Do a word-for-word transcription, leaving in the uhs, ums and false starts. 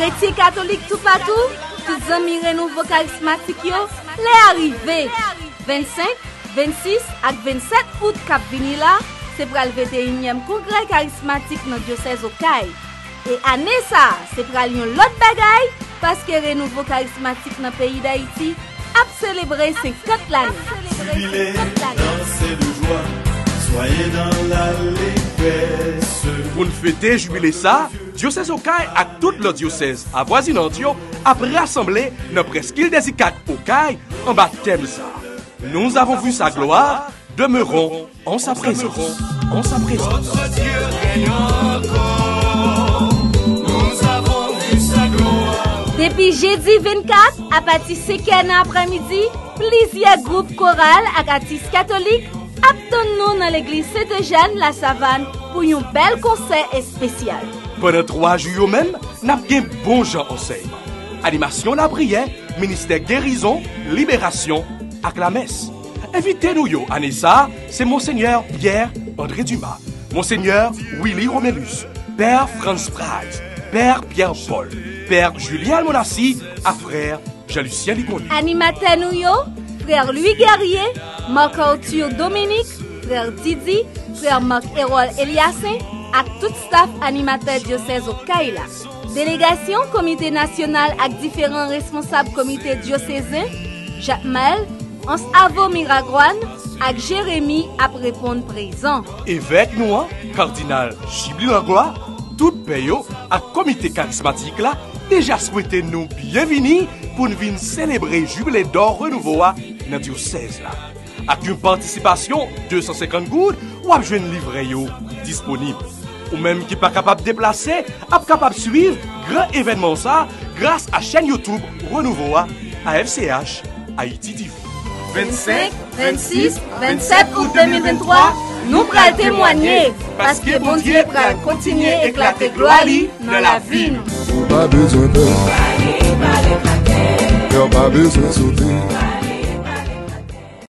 Kretyen katolik toupatou, tout zanmi Renouvo Karismatik yo, lè a rive! Vennsenk, vennsis ak vennsèt out k ap vini la, se pral venteyinyèm Kongrè Karismatik nan dyosèz Okay. E ane sa a, se pral yon lòt bagay, paske Renouvo Karismatik nan peyi Dayiti ap selebre senkant lane. Jubile, danse de jwa, soyez dans l'allégresse. Pou n fete jibile sa, dyosèz Okay ak tout lòt dyosèz avwazinant yo ap rasanble nan Preskil dèzikad Okay anba tèm sa: Nous avons vu sa gloire, demeurons en sa présence. En sa présence. Depi jedi vennkat, apati senkè nan aprèmidi, plizyè gwoup koral ak atis katolik ap tann nou nan legliz Sent Ejèn Lasavann pou yon bèl konsè espesyal. Pandan twa jou yo menm, n ap gen bon jan ansèyman. Animasyon lapriyè, ministè gerizon, liberasyon ak lamès. Envite nou yo ane sa a se Monsenyè Pierre André Dumas, Monsenyè Willy Romelus, Pè Frantz Price, Pè Pierre Paul, Pè Julien Almonacci ak Frè Jean Lucien Ligoni. Animatè nou yo, Frè Louis Guerrier, Marc Arthur Dominique, Frè Didi, Frè Marc Erol Eliasen ak tout staf animatè dyosèz Okay la. Delegasyon Komite Nasyonal ak diferan responsab komite dyosezen, Jakmèl, Ansavo Miragwàn ak Jeremi ap reponn prezan. Evèk nou an, Kadinal Jibli Langlois, tout pè yo ak komite karismatik la deja swete nou byenvini pou n vin selebre Jibile dò Renouvo a nan dyosèz la. Ak yon patisipasyon de san senkant goud, w ap jwenn livrè yo disponib. Ou menm ki pa kapab deplase ap kapab swiv gran evènman sa a gras a chèn YouTube Renouvo a, A F C H Haïti T V. Vennsenk, vennsis, vennsèt out de mil venntwa, nou pral temwanye, paske Bondye pral kontinye eklate glwa li nan lavi nou. Ou pa bezwen pè. Kè w pa bezwen sote.